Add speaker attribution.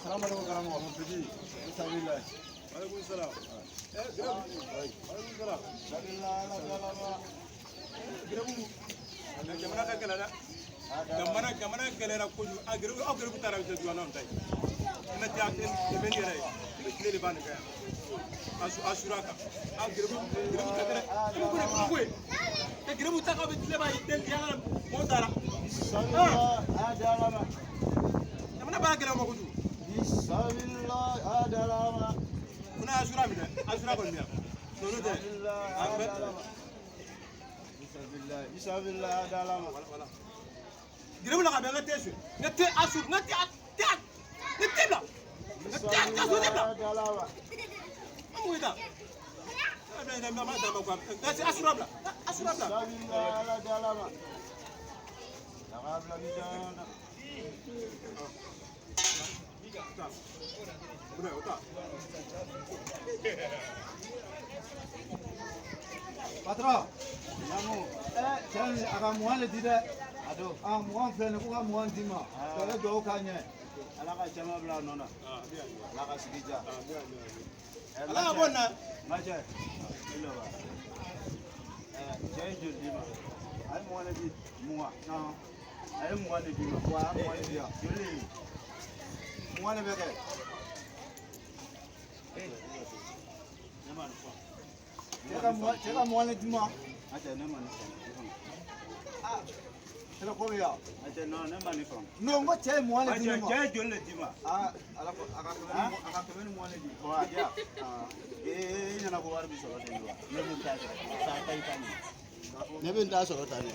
Speaker 1: Salam alaikum karamɔgɔ. Mon petit. Bismillah.
Speaker 2: Aleykum salam. Grève. Aleykum salam.
Speaker 1: Bismillah.
Speaker 2: Grève. Jamana ka gɛlɛn dɛ. Jamana gɛlɛyara kojugu. A grève, aw grève taara bɛ juguya n'anw ta ye. I ma taa tɛmɛ ni yɛrɛ ye. I bɛ tile de ban nin kɛ yan. Asura kan. A grève ka gɛlɛn. I bɛ ko de ko ye. Ka grève ta k'aw bɛ tile b'a ye yala mɔgɔw taara.
Speaker 1: Bismillah.
Speaker 2: Jamana b'a gɛlɛya ma kojugu.
Speaker 1: Bismillah.
Speaker 2: Ko n'a asura minɛ, asura kɔni bɛ yan. N'o tɛ. A bɛ.
Speaker 1: Bismillah. Bismillah.
Speaker 2: Voilà. Grève la ka bɛn n ka te su. N ka te asu, n ka te te n ka te bila. N ka te asu te bila. An mun ta? A bɛ n ma d'a ma quoi. N ka asura bila. Asura bila. Ta. O ta.
Speaker 1: Patron. Cɛ nin a ka 20 de di dɛ. A 20 filɛ nin ye ko ka 20 d'i ma. Ka kɛ duwawu k'a ɲɛ.
Speaker 3: Ala ka caman bila a nɔ na. Ala ka sigi diya.
Speaker 2: Ala ka bɔ nin na.
Speaker 3: N ka cɛ, i lɔ ba. Cɛ ye joli d'i ma?
Speaker 1: A ye 20 de di.
Speaker 3: 20. A ye 20 de d'i ma.
Speaker 1: Wa a ye 20 de di yan.
Speaker 3: Joli de ye?
Speaker 1: 20 de bɛ kɛ.
Speaker 3: Ne ma nin fɔ.
Speaker 1: Cɛ ka 20 de di ma.
Speaker 3: N ka cɛ, ne ma nin faamu.
Speaker 1: Sɛbɛ ko bɛ yan.
Speaker 3: N ka cɛ, non, ne ma nin faamu.
Speaker 1: Non, n ko cɛ ye 20 de di ne ma.
Speaker 3: Cɛ ye joli de d'i ma?
Speaker 1: Aa, ala ko a ka 120 de di.
Speaker 3: Bon, a di yan. I ɲɛna ko wari bɛ sɔrɔ ten de wa? Ne bɛ n ta sɔrɔ. San tan i ta nin. Ne bɛ n ta sɔrɔ tan de.